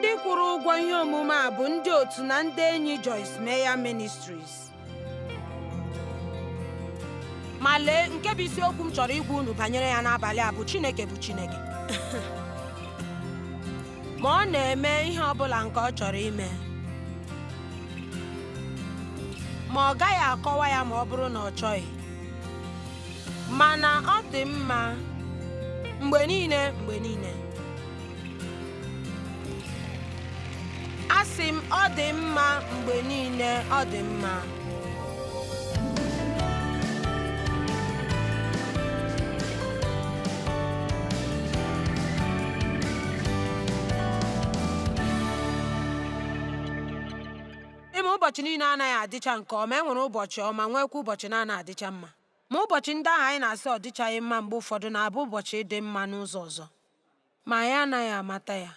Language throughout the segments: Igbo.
Ndị kwụrụ ụgwọ ihe omume a bụ ndị otu na ndị enyi Joyce Meyer Ministries. Ma lee, nke bụ isiokwu m chọrọ ịgwa unu banyere ya n'abalị a bụ Chineke bụ Chineke. Ma ọ na-eme ihe ọ bụla nke ọ chọrọ ime. Ma ọ gaghị akọwa ya ma ọ bụrụ na ọ chọghị. Mana ọ dị mma mgbe niile mgbe niile. Asị m ọ dị mma mgbe niile ọ dị mma. Ịma ụbọchị niile anaghị adịcha nke ọma, e nwere ụbọchị ọma nwekwa ụbọchị na-anaghị adịcha mma. Ma ụbọchị ndị ahụ anyị na-asị ọ dịchaghị mma mgbe ụfọdụ na-abụ ụbọchị dị mma n'ụzọ ọzọ. Ma anyị anaghị amata ya.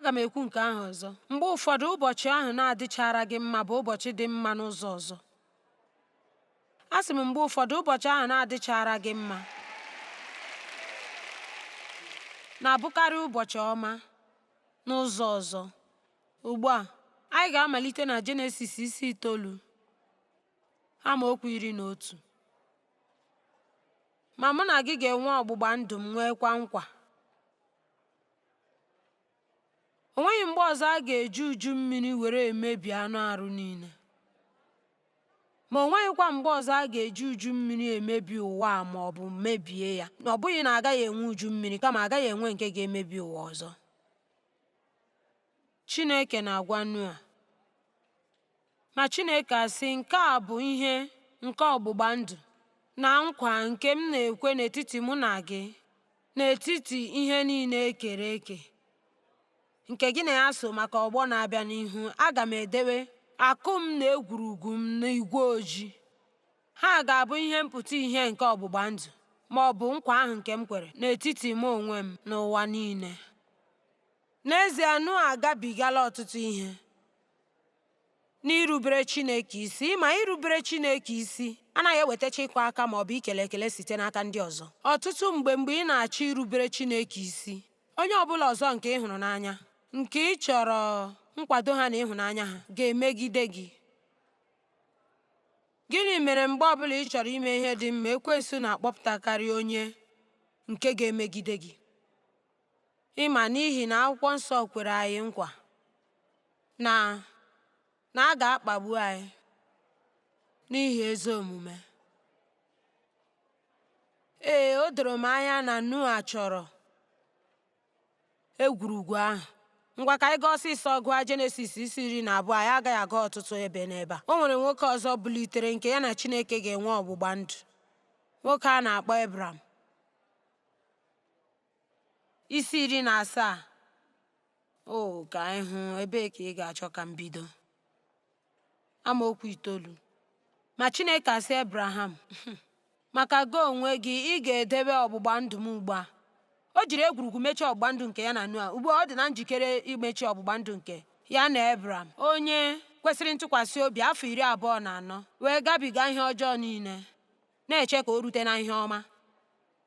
Aga m ekwu nke ahụ ọzọ. Mgbe ụfọdụ ụbọchị ahụ na-adịchara gị mma bụ ụbọchị dị mma n'ụzọ ọzọ. Asị m mgbe ụfọdụ ụbọchị ahụ na-adịchara gị mma na-abụkarị ụbọchị ọma n'ụzọ ọzọ. Ugbu a, anyị ga-amalite na Jenesis isi 9, amaokwu 11. Ma mụ na gị ga-enwe ọgbụgba ndụ m nwekwa nkwa. O nweghị mgbe ọzọ a ga-eji uju mmiri were emebi anụ arụ niile. Ma o nweghịkwa mgbe ọzọ a ga-eji uju mmiri emebi ụwa a ma ọ bụ mebie ya. Ọ bụghị na agaghị enwe uju mmiri, kama agaghị enwe nke ga-emebi ụwa ọzọ. Chineke na-agwa Noa. Ma Chineke asị, Nke a bụ ihe nke ọgbụgba ndụ na nkwa nke m na-ekwe n'etiti mụ na gị, n'etiti ihe niile e kere eke, nke gị na ya so maka ọgbọ na-abịa n'ihu. Aga m edewe àkụ m na egwurugwu m n'igwe ojii. Ha ga-abụ ihe mpụta ihe nke ọgbụgba ndụ, ma ọ bụ nkwa ahụ nke m kwere n'etiti mụ onwe m na ụwa niile. N'ezie, Noa agabigala ọtụtụ ihe n'irubere Chineke isi. Ma irubere Chineke isi anaghị ewetacha ịkụ aka ma ọ bụ ikele ekele site n'aka ndị ọzọ. Ọtụtụ mgbe mgbe ị na-achọ irubere Chineke isi, onye ọ bụla ọzọ nke ị hụrụ n'anya, nke ị chọrọ nkwado ha na ịhụnanya ha, ga-emegide gị. Gịnị mere mgbe ọbụla ị chọrọ ime ihe dị mma, ekwensu na-akpọpụtakarị onye nke ga-emegide gị? Ịma n'ihi na akwụkwọ nsọ kwere anyị nkwa na na a ga-akpagbu anyị n'ihi ezi omume. Ee, o doro m anya na Noa chọrọ egwurugwu ahụ. Ngwa ka anyị gaa ọsịsọ gụọ Jenesis isi 12, anyị agaghị aga ọtụtụ ebe n'ebe a. O nwere nwoke ọzọ bulitere nke ya na Chineke ga-enwe ọgbụgba ndụ. Nwoke a na-akpọ Ebram. Isi 17. O, ka anyị hụ ebee ka ị ga-achọ ka m bido. Amaokwu 9. Ma Chineke asị Ebraham, maka gị onwe gị ị ga-edebe ọgbụgba ndụ m ugbu a. O jiri egwurugwu mechie ọgbụgba ndụ nke ya na Noa. Ugbu a ọ dị na njikere imechi ọgbụgba ndụ nke ya na Ebram, onye kwesịrị ntụkwasị obi afọ 24 wee gabiga ihe ọjọọ niile, na-eche ka o rute na ihe ọma.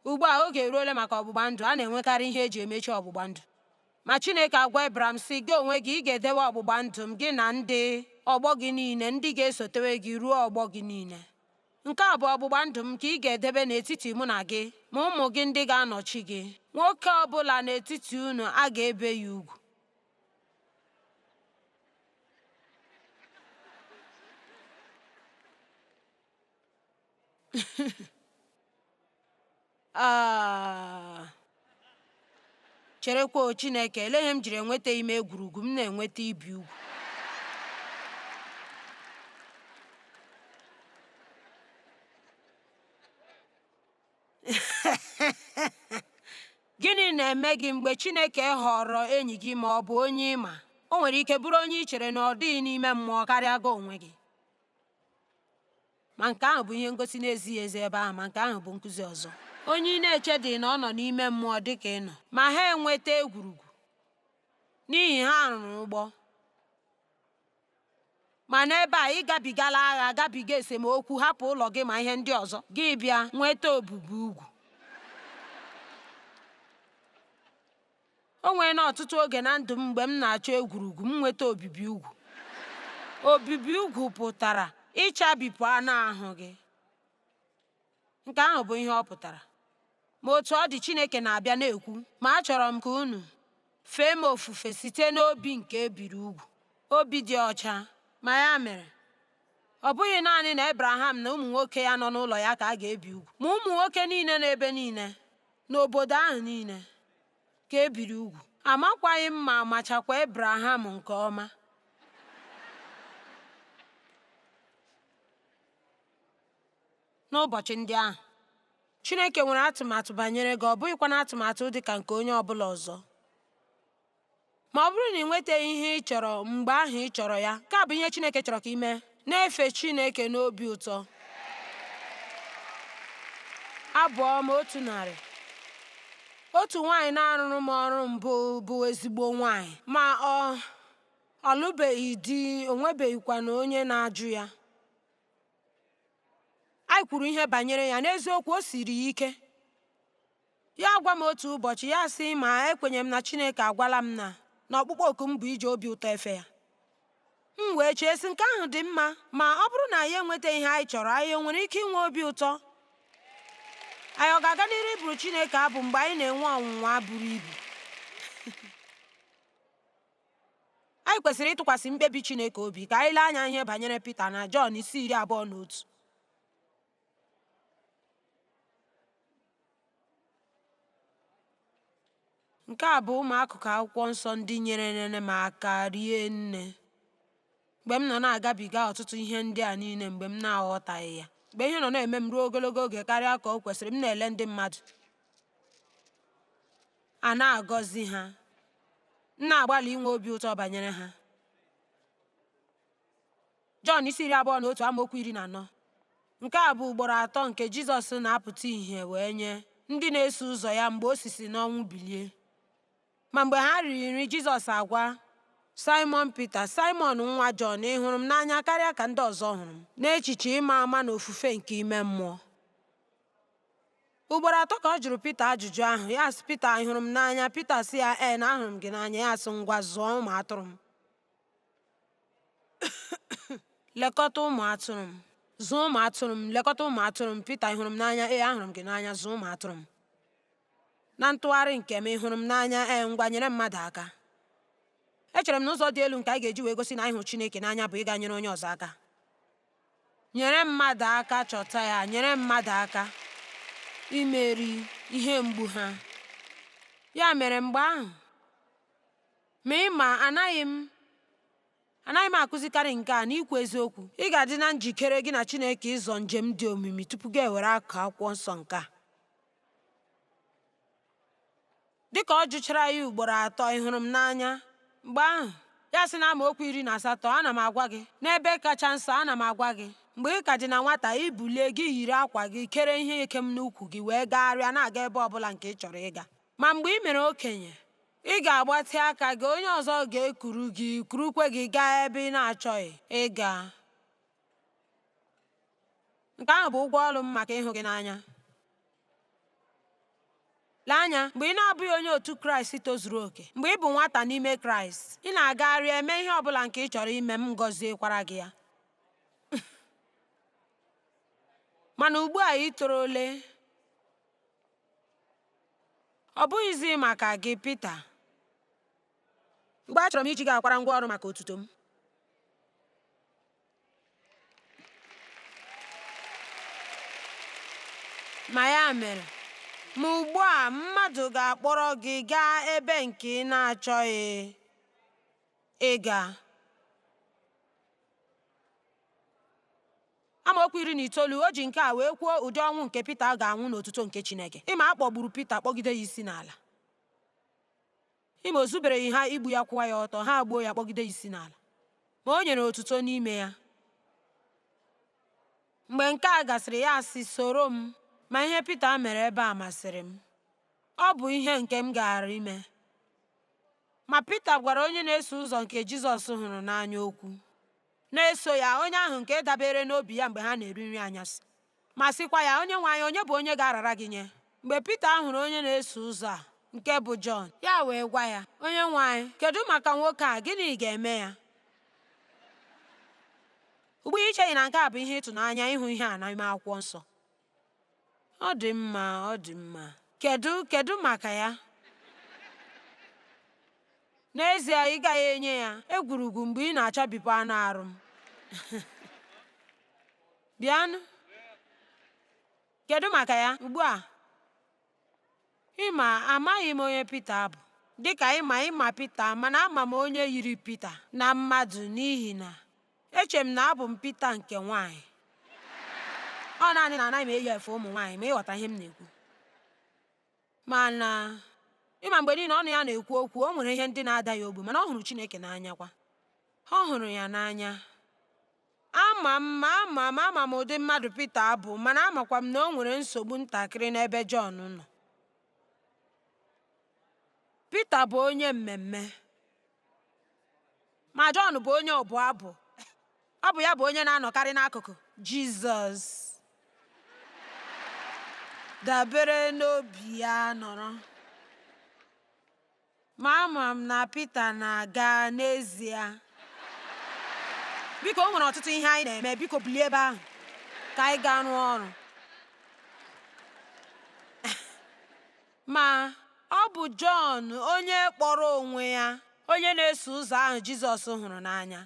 Ugbu a oge eruola maka ọgbụgba ndụ. A na-enwekarị ihe eji emechi ọgbụgba ndụ. Ma Chineke agwa Ebram sị, gị onwe gị ị ga-edewe ọgbụgba ndụ m gị na ndị ọgbọ gị niile, ndị ga-esotewe gị ruo ọgbọ gị niile. Nke a bụ ọgbụgba ndụ m nke ị ga-edebe n'etiti mụ na gị ma ụmụ gị ndị ga-anọchi gị. Nwoke ọ bụla n'etiti unu a ga-ebe ya ugwu. Ah. Cherekwa o Chineke, elee ihe m jiri enweta ime egwurugwu m na-enweta ibi ugwu. Gịnị na-eme gị mgbe Chineke họrọ enyi gị ma ọ bụ onye ị ma? O nwere ike bụrụ onye ị chere na ọ dịghị n'ime mmụọ karịa gị onwe gị. Ma nke ahụ bụ ihe ngosi na-ezighị ezi ebe ahụ, ma nke ahụ bụ nkụzi ọzọ. Onye ị na-eche dị na ọ nọ n'ime mmụọ dị ka ị nọ, ma ha enweta egwurugwu n'ihi ha rụrụ ụgbọ. Ma n'ebe a, ị gabigala agha, gabiga esemokwu, hapụ ụlọ gị ma ihe ndị ọzọ, gị bịa nweta obibi ugwu. O nweela ọtụtụ oge na ndụ m mgbe m na-achọ egwurugwu m nweta obibi ugwu. Obibi ugwu pụtara ịchabipụ anụ ahụ gị. Nke ahụ bụ ihe ọ pụtara. Ma otu ọ dị, Chineke na-abịa na-ekwu, ma achọrọ m ka unu fee m ofufe site n'obi nke ebiri ugwu, obi dị ọcha. Ma ya mere, ọ bụghị naanị na Abraham na ụmụ nwoke ya nọ n'ụlọ ya ka a ga-ebi ugwu, ma ụmụ nwoke niile n'ebe niile, n'obodo ahụ niile, ka e biri ugwu. Amakwaghị m ma amachakwa Abraham nke ọma. N'ụbọchị ndị ahụ, Chineke nwere atụmatụ banyere gị, ọ bụghịkwa na atụmatụ dị ka nke onye ọ bụla ọzọ. Ma ọ bụrụ na ị nwetaghị ihe ị chọrọ mgbe ahụ ị chọrọ ya, nke a bụ ihe Chineke chọrọ ka ị mee. Na-efe Chineke n'obi ụtọ. Abụ ọma 100. Otu nwaanyị na-arụrụ m ọrụ mbụ bụ ezigbo nwaanyị, ma ọ lụbeghị di, o nwebeghịkwanụ onye na-ajụ ya. Anyị kwuru ihe banyere ya, n'eziokwu o siri ya ike. Ya gwa m otu ụbọchị, ya sị ma ekwenyere m na Chineke agwala m na na ọkpụkpọ oku m bụ iji obi ụtọ efe ya. M wee chee sị nke ahụ dị mma, ma ọ bụrụ na anyị enweta ihe anyị chọrọ, anyị nwere ike inwe obi ụtọ? Anyị ọ ga-aga n'iru ịbụrụ Chineke abụ mgbe anyị na-enwe ọnwụnwa buru ibu? Anyị kwesịrị ịtụkwasị mkpebi Chineke obi. Ka anyị lee anya ihe banyere Pita na Jọn isi 21. Nke a bụ ụmụ akụkụ akwụkwọ nsọ ndị nyerere m aka rie nne mgbe m nọ na-agabiga ọtụtụ ihe ndị a niile mgbe m na-aghọtaghị ya. Mgbe ihe nọ na-eme m ruo ogologo oge karịa ka o kwesịrị, m na-ele ndị mmadụ a na-agọzi ha. M na-agbalị inwe obi ụtọ banyere ha. Jọn isi 21 amaokwu 14. Nke a bụ ugboro atọ nke Jizọs na-apụta ìhè wee nye ndị na-eso ụzọ ya mgbe o sisi n'ọnwụ bilie. Ma mgbe ha riri nri, Jizọs agwa Simon Pita, Simon nwa Jọn, ị hụrụ m n'anya karịa ka ndị ọzọ hụrụ m? N'echiche ịma ama na ofufe nke ime mmụọ. Ugboro atọ ka ọ jụrụ Pita ajụjụ ahụ. Ya sị Pita, ị hụrụ m n'anya? Pita sị ya, ee, na ahụrụ m gị n'anya. Ya sị, ngwa zụọ ụmụ atụrụ m. Lekọta ụmụ atụrụ m. Zụọ ụmụ atụrụ m. Lekọta ụmụ atụrụ m. Pita, ị hụrụ m n'anya? Ee, ahụrụ m gị n'anya. Zụọ ụmụ atụrụ m. Na ntụgharị nke m, ị hụrụ m n'anya? Ee, ngwa nyere mmadụ aka. Echere m na ụzọ dị elu nke anyị ga-eji wee gosi na anyị hụrụ Chineke n'anya bụ ịga nyere onye ọzọ aka. Nyere mmadụ aka chọta ya, nyere mmadụ aka imeri ihe mgbu ha. Ya mere mgbe ahụ, ma ị ma anaghị m anaghị m akụzikarị nke a n'ikwu eziokwu. Ị ga-adị na njikere gị na Chineke ịzọ njem dị omimi tupu gị ewere akụkụ akwụkwọ nsọ nke a. Dịka ọ jụchara ya ugboro atọ, ị hụrụ m n'anya? Mgbe ahụ, ya sị na amaokwu 18, ana m agwa gị, n'ebe kacha nsọ, ana m agwa gị, mgbe ị ka dị na nwata, ị bulie gị yiri akwa gị, kere ihe ekem n'ukwu gị, wee gagharịa na-aga ebe ọbụla nke ị chọrọ ịga. Ma mgbe ị mere okenye, ị ga-agbatị aka gị, onye ọzọ ga-ekuru gị, kurukwe gị gaa ebe ị na-achọghị ịga. Nke ahụ bụ ụgwọ ọrụ m maka ịhụ gị n'anya. Lee anya, mgbe ị na-abụghị onye otu Kraịst tozuru oke, mgbe ị bụ nwata n'ime Kraịst, ị na-agagharị eme ihe ọ bụla nke ị chọrọ ime, m gọziekwara gị ya. Mana ugbu a ị torole, ọ bụghịzi maka gị, Pita. Mgbe achọrọ m iji gị akwara ngwa ọrụ maka otuto m. Ma ya mere, ma ugbu a mmadụ ga-akpọrọ gị gaa ebe nke ị na-achọghị ịga. Amaokwu 19, o ji nke a wee kwuo ụdị ọnwụ nke Pita ga-anwụ n'otuto nke Chineke. Ịma a kpọgburu Pita kpọgide ya isi n'ala. Ịma o zubereghị ha igbu ya kwụwa ya ọtọ, ha gbuo ya kpọgide ya isi n'ala. Ma o nyere otuto n'ime ya. Mgbe nke a gasịrị, ya sị, soro m. Ma ihe Pita mere ebe a masịrị m. Ọ bụ ihe nke m gaara ime. Ma Pita gwara onye na-eso ụzọ nke Jizọs hụrụ n'anya okwu, na-eso ya, onye ahụ nke dabere n'obi ya mgbe ha na-eri nri anyasị, ma sịkwa ya, Onyenwe anyị, onye bụ onye ga-arara gị nye? Mgbe Pita hụrụ onye na-eso ụzọ a nke bụ Jọn. Ya wee gwa ya, Onye nwe anyị, kedu maka nwoke a, gịnị ga-eme ya? Ugbu a i cheghị na nke a bụ ihe ịtụnanya ịhụ ihe a n'ime Akwụkwọ Nsọ? Ọ dị mma, ọ dị mma. Kedu, kedu maka ya? N'ezie ị gaghị enye ya egwurugwu mgbe ị na-achabipụ anụ arụ m. Bịanụ. Kedu maka ya? Ugbu a, ịma amaghị m onye Pita bụ. Dịka ịma ịma Pita, mana ama m onye yiri Pita na mmadụ n'ihi na eche m na abụ m Pita nke nwaanyị. Ọ naanị na anaghị m eyi efe ụmụ nwaanyị ma ịghọta ihe m na-ekwu. Mana ịma mgbe niile ọnụ ya na-ekwu okwu, o nwere ihe ndị na-ada ya ogbi, mana ọ hụrụ Chineke n'anya kwa. Ọ hụrụ ya n'anya. Ama m ma ama m ama m ụdị mmadụ Pita bụ, mana amakwa m na o nwere nsogbu ntakịrị n'ebe Jọn nọ. Pita bụ onye mmemme, ma Jọn bụ onye ọbụ abụ. Ọ bụ ya bụ onye na-anọkarị n'akụkụ Jizọs. Dabere n'obi ya nọrọ. Ma ama m na Pita na-aga n'ezie. Biko, o nwere ọtụtụ ihe anyị na-eme. Biko bilie ebe ahụ ka anyị gaa rụọ ọrụ. Ma ọ bụ Jọn onye kpọrọ onwe ya onye na-eso ụzọ ahụ Jizọs hụrụ n'anya.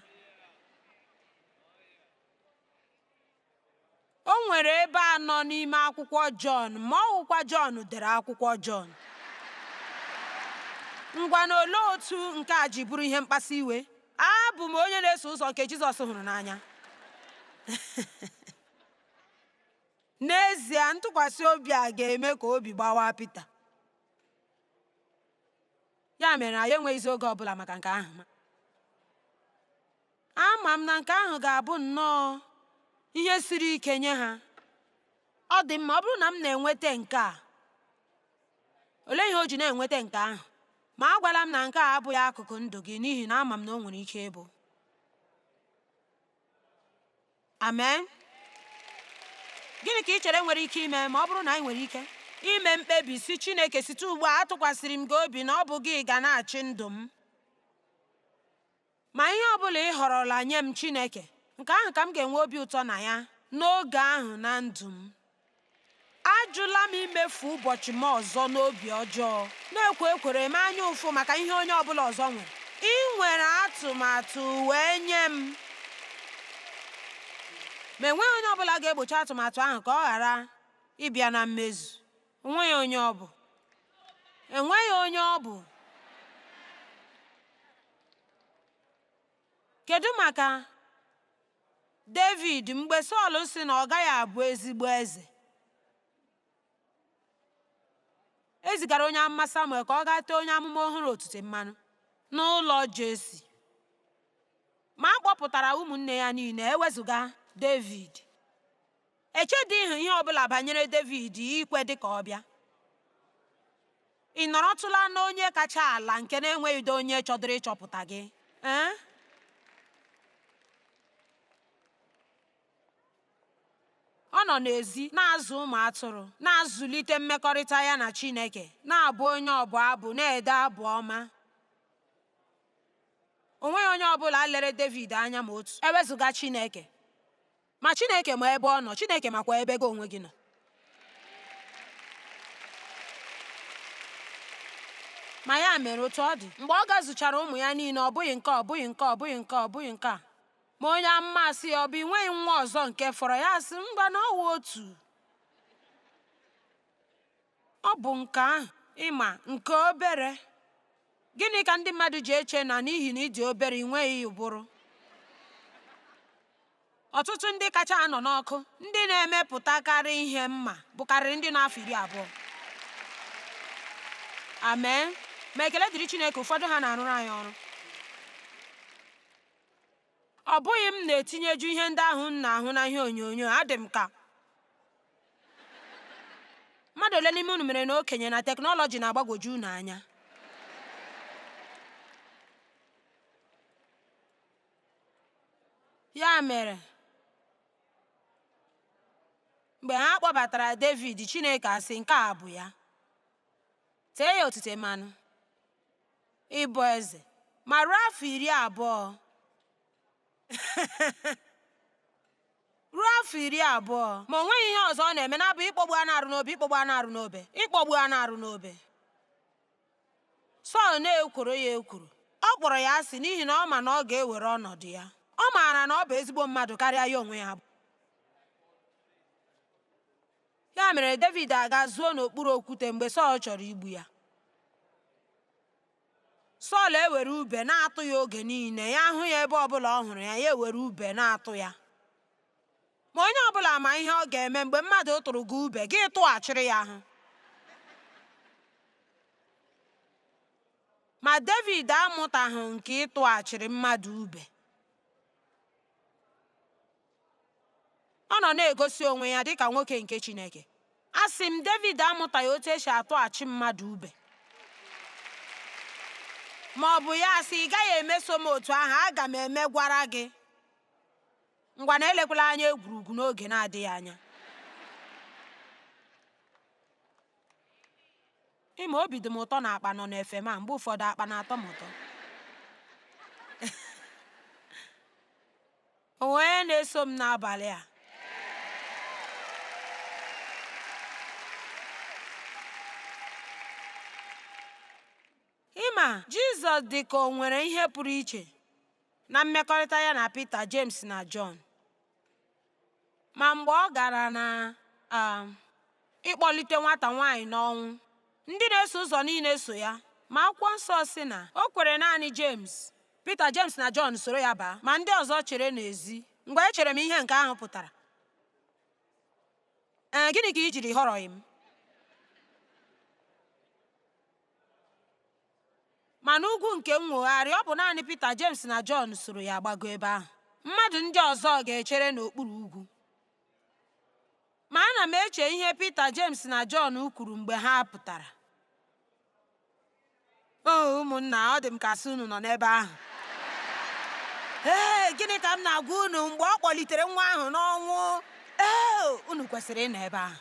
O nwere ebe anọ n'ime akwụkwọ Jọn, ma ọ wụkwa Jọn dere akwụkwọ Jọn. Ngwanụ, olee otu nke a ji bụrụ ihe mkpasu iwe? Abụ m onye na-eso ụzọ nke Jizọs hụrụ n'anya. N'ezie, ntụkwasị obi a ga-eme ka obi gbawaa Pita. Ya mere, anyị enweghịzi oge ọ bụla maka nke ahụ. Ama m na nke ahụ ga-abụ nnọọ ihe siri ike nye ha. Ọ dị mma, ọ bụrụ na m na-enweta nke a, olee ihe o ji na-enweta nke ahụ? Ma agwala m na nke a abụghị akụkụ ndụ gị n'ihi na ama m na o nwere ike ịbụ. Amen. Gịnị ka ị chere nwere ike ime ma ọ bụrụ na anyị nwere ike ime mkpebi si Chineke site ugbu a atụkwasịrị m gị obi na ọ bụ gị ga na-achị ndụ m? Ma ihe ọ bụla ị họrọla nye m Chineke, nke ahụ ka m ga-enwe obi ụtọ na ya n'oge ahụ na ndụ m. Ajụla m imefu ụbọchị m ọzọ n'obi ọjọọ, na-ekwo ekworo eme anya ụfụ maka ihe onye ọ bụla ọzọ nwere. Ị nwere atụmatụ wee nye m. Ma enweghị onye ọ bụla ga-egbochi atụmatụ ahụ ka ọ ghara ịbịa na mmezu. Enweghị onye ọ bụ. Enweghị onye ọ bụ. Kedu maka Devid mgbe Sọl sị na ọ gaghị abụ ezigbo eze? E zigara onye amụma Samuel ka ọ gaa tee onye amụma ọhụrụ otite mmanụ n'ụlọ Jesi. Ma a kpọpụtara ụmụnne ya niile ewezụga Devid. Echedịghị ihe ọ bụla banyere Devid ikwe dị ka ọ bịa. Ị nọrọtụla n'onye kacha ala nke na-enweghịdo onye chọdịrị ịchọpụta gị? Ee? Ọ nọ n'ezi na-azụ ụmụ atụrụ, na-azụlite mmekọrịta ya na Chineke, na-abụ onye ọbụ abụ, na-ede abụ ọma. O nweghị onye ọ bụla lere Devid anya ma otu, ewezụga Chineke. Ma Chineke ma ebe ọ nọ, Chineke makwa ebe gị onwe gị nọ. Ma ya mere otu ọ dị, mgbe ọ gazuchara ụmụ ya niile, ọ bụghị nke a, ọ bụghị nke a, ọ bụghị nke a, ọ bụghị nke a. Ma onye amụma sị ya, ọ bụ i nweghị nwa ọzọ nke fọrọ? Ya sị, ngwa na ọ wụ otu. Ọ bụ nke ahụ, ịma, nke obere. Gịnị ka ndị mmadụ ji eche na n'ihi na ị dị obere i nweghị ụbụrụ? Ọtụtụ ndị kacha anọ n'ọkụ, ndị na-emepụtakarị ihe mma bụkarịrị ndị nọ afọ 20. Amen. Ma ekele dịrị Chineke, ụfọdụ ha na-arụrụ anyị ọrụ. Ọ bụghị m na-etinyeju ihe ndị ahụ m na-ahụ na ihe onyonyo, adị m ka mmadụ ole n'ime unu mere na okenye na teknọlọji na-agbagwoju unu anya. Ya mere, mgbe ha kpọbatara Devid, Chineke asị, nke a bụ ya. Tee ya otite mmanụ ịbụ eze. Ma ruo afọ 20, ruo afọ 20, ma o nweghị ihe ọzọ ọ na-eme na-abụ ịkpọgbu anụ arụ n'obe, ịkpọgbu anụ arụ n'obe, ịkpọgbu anụ arụ n'obe. Sọl na-ekworo ya ekworo. Ọ kpọrọ ya asị n'ihi na ọ ma na ọ ga-ewere ọnọdụ ya. Ọ maara na ọ bụ ezigbo mmadụ karịa ya onwe ya. Ya mere Devid aga zuo n'okpuru okwute mgbe Sọl chọrọ igbu ya. Sọl ewere ube na-atụ ya oge niile. Ya hụ ya ebe ọbụla ọ hụrụ ya, ya ewere ube na-atụ ya. Ma onye ọbụla ma ihe ọ ga-eme mgbe mmadụ tụrụ gị ube, gị tụghachiri ya ahụ. Ma Devid amụtaghị nke ịtụghachiri mmadụ ube. Ọ nọ na-egosi onwe ya dịka nwoke nke Chineke. Asị m, Devid amụtaghị otu esi atụghachi mmadụ ube. Ma ọ bụ ya asị, ị gaghị emeso m otu ahụ, aga m emegwara gị. Ngwa na elekwala anya egwurugwu n'oge na-adịghị anya. Ịma obi dị m ụtọ na akpa nọ n'efe ma mgbe ụfọdụ akpa na-atọ m ụtọ. O nwere onye na-eso m n'abalị a? Ịma, Jizọs dị ka o nwere ihe pụrụ iche na mmekọrịta ya na Pita, James na Jọn. Ma mgbe ọ gara na ịkpọlite nwata nwaanyị n'ọnwụ, ndị na-eso ụzọ niile so ya. Ma akwụkwọ nsọ sị na o kwere naanị James, Pita, James na Jọn soro ya baa, ma ndị ọzọ chere n'ezi. Mgbe echere m ihe nke ahụ pụtara. Ee, gịnị ka i jiri họrọghị m? Ma n'ugwu nke nnwogharị, ọ bụ naanị Pita, James na Jọn soro ya gbago ebe ahụ. Mmadụ ndị ọzọ ga-echere n'okpuru ugwu. Ma ana m eche ihe Pita, James na Jọn kwuru mgbe ha pụtara. O ụmụnna, ọ dị m ka sị unu nọ n'ebe ahụ. Ee, gịnị ka m na-agwa unu mgbe ọ kpọlitere nwa ahụ n'ọnwụ? Ee, unu kwesịrị ịnọ ebe ahụ.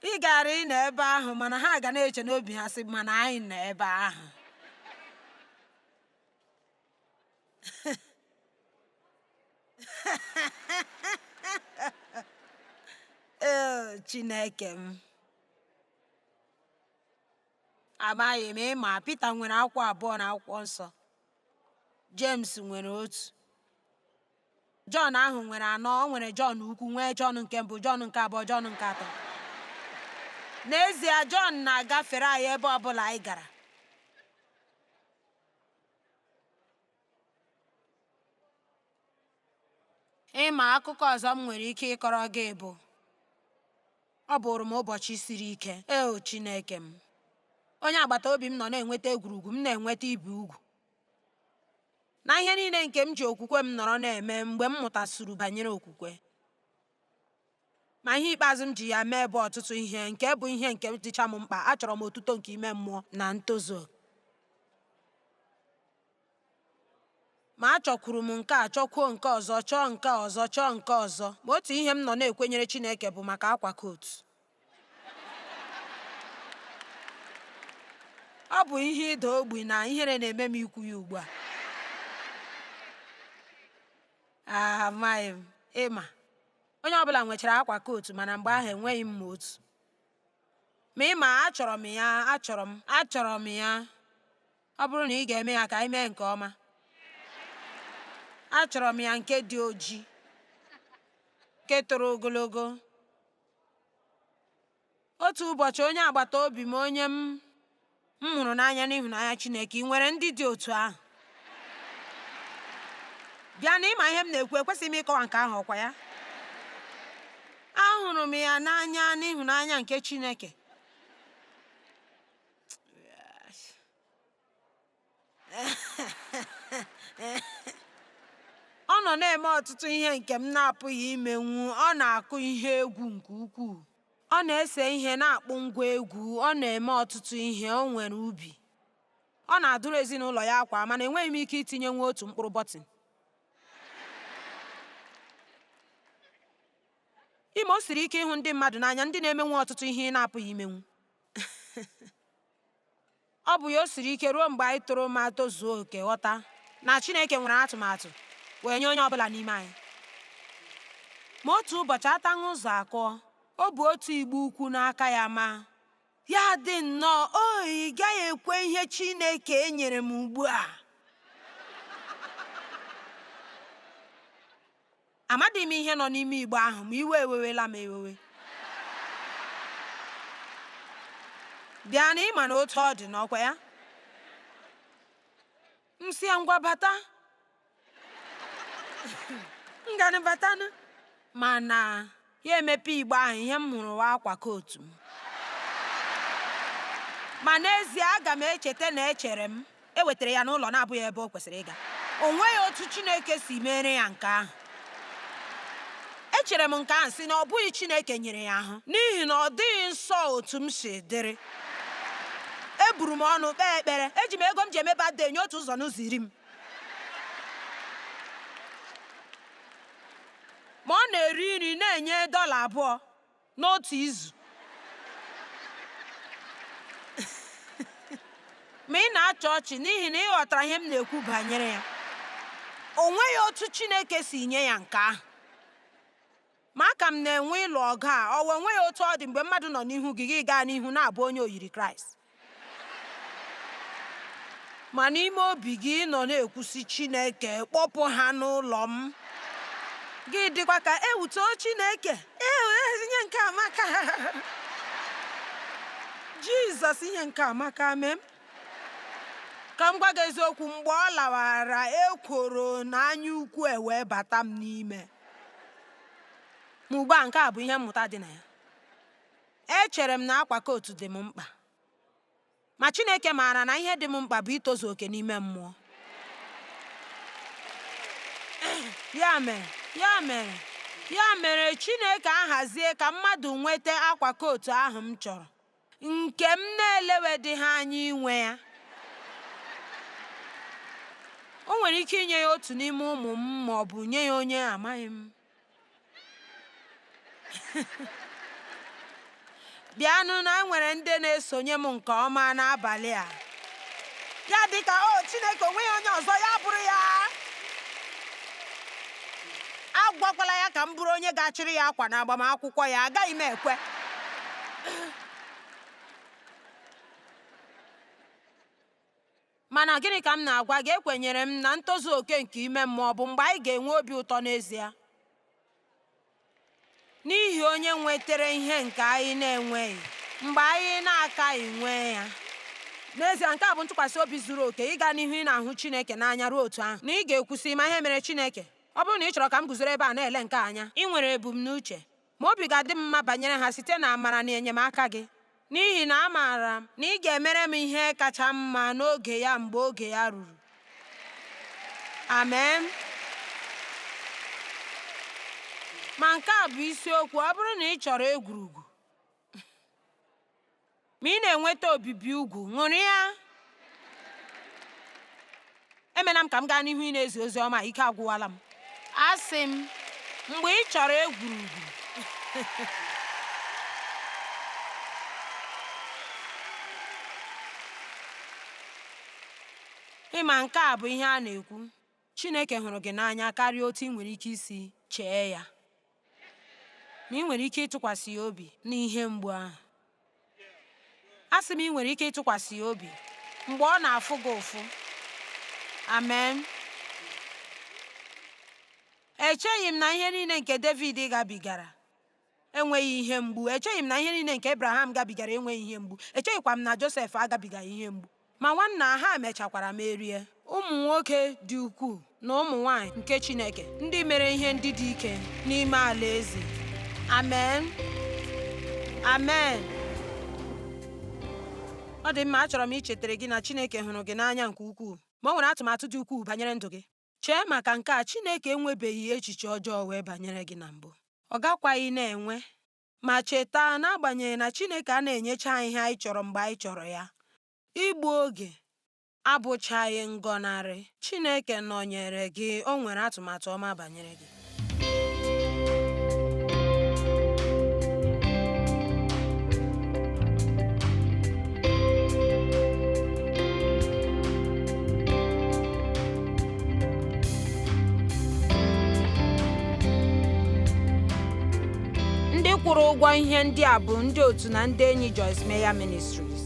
Ị gara ịnọ ebe ahụ, mana ha ga na-eche n'obi ha sị, mana anyị nọ ebe ahụ. Ee, Chineke m. Amaghị m ịma Pita nwere akwụkwọ abụọ na akwụkwọ nsọ. James nwere otu. Jọn ahụ nwere anọ. O nwere Jọn ukwu, nwee Jọn nke mbụ, Jọn nke abụọ, Jọn nke atọ. N'ezie, Jọn na-agafere anyị ebe ọbụla anyị gara. Ịma akụkọ ọzọ m nwere ike ịkọrọ gị bụ ọ bụrụ m ụbọchị siri ike. Eo Chineke m. Onye agbata obi m nọ na-enweta egwurugwu, m na-enweta ibi ugwu. Na ihe niile nke m ji okwukwe m nọrọ na-eme mgbe m mụtasịrị banyere okwukwe. Ma ihe ikpeazụ m ji ya mee bụ ọtụtụ ihe nke bụ ihe nke dịcha m mkpa. Achọrọ m otuto nke ime mmụọ na ntozu. Ma achọkwuru m nke a, chọkwuo nke ọzọ, chọọ nke ọzọ, chọọ nke ọzọ. Ma otu ihe m nọ na-ekwenyere Chineke bụ maka akwa kootu. Ọ bụ ihe ịda ogbi na ihere na-eme m ikwu ya ugbu a. Amaghị m. Ịma, onye ọbụla nwechara akwa kootu, mana mgbe ahụ enweghị m ma otu. Ma ịma, achọrọ m ya, achọrọ m, achọrọ m ya. Ọ bụrụ na ị ga-eme ya ka anyị mee nke ọma. Achọrọ m ya nke dị oji, nke toro ogologo. Otu ụbọchị onye agbata obi m, onye m hụrụ n'anya n'ịhụnanya Chineke, ị nwere ndị dị otu ahụ? Bịa na ịma ihe m na-ekwu, ekwesịghị m ịkọwa nke ahụ, ọkwa ya? Ahụrụ m ya n'anya n'ịhụnanya nke Chineke. Ọ nọ na-eme ọtụtụ ihe nke m na-apụghị imenwu. Ọ na-akụ ihe egwu nke ukwuu. Ọ na-ese ihe, na-akpụ ngwa egwu, ọ na-eme ọtụtụ ihe, o nwere ubi. Ọ na-adụrụ ezinụlọ ya akwa, mana enweghị m ike itinyenwu otu mkpụrụ bọtịn. Ime o siri ike ịhụ ndị mmadụ n'anya, ndị na-emenwu ọtụtụ ihe ị na-apụghị imenwu. Ọ bụ ya o siri ike ruo mgbe anyị toro ma tozuo oke ghọta na Chineke nwere atụmatụ wee nye onye ọ bụla n'ime anyị. Ma otu ụbọchị ataṅụ ụzọ akụọ, o bu otu igbe ukwu n'aka ya ma ya dị nnọọ, o ị gaghị ekwe ihe Chineke nyere m ugbu a. Amadịghị m ihe nọ n'ime igbe ahụ, ma iwe ewewela m ewewe. Bịa na ịma na otu ọ dị n'ọkwa ya. M sị ya ngwa bata. Nganụ batanụ. Mana ya emepe igbe ahụ, ihe m hụrụ wa akwa kootu m. Ma n'ezie aga m echeta na echere m e wetara ya n'ụlọ na-abụghị ebe o kwesịrị ịga. O nweghị otu Chineke si mere ya nke ahụ. Echere m nke ahụ sị na ọ bụghị Chineke nyere ya ahụ n'ihi na ọ dịghị nsọ otu m si dịrị. Eburu m ọnụ kpee ekpere. Eji m ego m ji eme birthday nye otu ụzọ n'ụzọ iri m. Ma ọ na-eri nri na-enye $2 n'otu izu. Ma ị na-achị ọchị n'ihi na ị ghọtara ihe m na-ekwu banyere ya. O nweghị otu Chineke si nye ya nke ahụ. Ma aka m na-enwe ịlụ ọgụ a, ọ wee nweghị otu ọ dị mgbe mmadụ nọ n'ihu gị, gị gaa n'ihu na-abụ onye oyiri Kraịst. Ma n'ime obi gị ị nọ na-ekwusi Chineke, kpọpụ ha n'ụlọ m. Gị dịkwa ka ewutuo Chineke, ihe nke amaka. Jizọs, ihe nke amaka mee m. Ka m gwa gị eziokwu, mgbe ọ lawara, ekworo na anya ukwu ewee bata m n'ime. Ma ugbu a nke a bụ ihe mmụta dị na ya. Echere m na akwa kootu dị m mkpa. Ma Chineke maara na ihe dị m mkpa bụ itozu oke n'ime mmụọ. Ya mere, ya mere, ya mere Chineke ahazie ka mmadụ nweta akwa kootu ahụ m chọrọ, nke m na-elewedịghị anya inwe ya. O nwere ike inye ya otu n'ime ụmụ m ma ọ bụ nye ya onye amaghị m. Bịanụ na enwere ndị na-esonye m nke ọma n'abalị a. Ya dị ka o Chineke, o nweghị onye ọzọ ya bụrụ ya. Agwakwala ya ka m bụrụ onye ga-achịrị ya akwa na agbamakwụkwọ ya, agaghị m ekwe. Mana gịnị ka m na-agwa gị? Ekwenyere m na ntozu oke nke ime mmụọ bụ mgbe anyị ga-enwe obi ụtọ n'ezie n'ihi onye nwetara ihe nke anyị na-enweghị mgbe anyị na-akaghị nwee ya. N'ezie, nke a bụ ntụkwasị obi zuru oke ịga n'ihu ị na-ahụ Chineke n'anya ruo otu ahụ na ị ga-ekwusị ma ihe mere Chineke. Ọ bụrụ na ị chọrọ ka m guzoro ebe a na-ele nke a anya, ị nwere ebumnuche, ma obi ga-adị m mma banyere ha site na amara na enyemaka gị, n'ihi na amaara m na ị ga-emere m ihe kacha mma n'oge ya mgbe oge ya ruru. Amen. Ma nke a bụ isiokwu. Ọ bụrụ na ị chọrọ egwurugwu ma ị na-enweta obibi ugwu, ṅụrịa. Emela m ka m gaa n'ihu ị na-ezi ozi ọma, ike agwụwala m. Asị m, mgbe ị chọrọ egwurugwu ịma nke a bụ ihe a na-ekwu. Chineke hụrụ gị n'anya karịa otu ị nwere ike isi chee ya. Ma ị nwere ike ịtụkwasị ya obi n'ihe mgbu ahụ. Asị m, ị nwere ike ịtụkwasị ya obi mgbe ọ na-afụ gị ụfụ. Amen. Echeghị m na ihe niile nke David gabigara enweghị ihe mgbu. Echeghị m na ihe niile nke Abraham gabigara enweghị ihe mgbu. Echeghịkwa m na Josef agabigaghị ihe mgbu. Ma nwanna ha mechakwara merie. Ụmụ nwoke dị ukwuu na ụmụ nwanyị nke Chineke, ndị mere ihe ndị dị ike n'ime alaeze. Amen. Amen. Ọ dị mma, achọrọ m ichetara gị na Chineke hụrụ gị n'anya nke ukwuu, ma o nwere atụmatụ dị ukwuu banyere ndụ gị. Chee maka nke a, Chineke enwebeghị echiche ọjọọ wee banyere gị na mbụ. Ọ gakwaghị na-enwe. Ma cheta, n'agbanyeghị na Chineke a na-enyecha anyị ihe anyị chọrọ mgbe anyị chọrọ ya, igbu oge abụchaghị ngọnarị. Chineke nọnyere gị, o nwere atụmatụ ọma banyere gị. Ndị kwụrụ ụgwọ ihe ndị a bụ ndị otu na ndị enyi Joyce Meyer Ministries.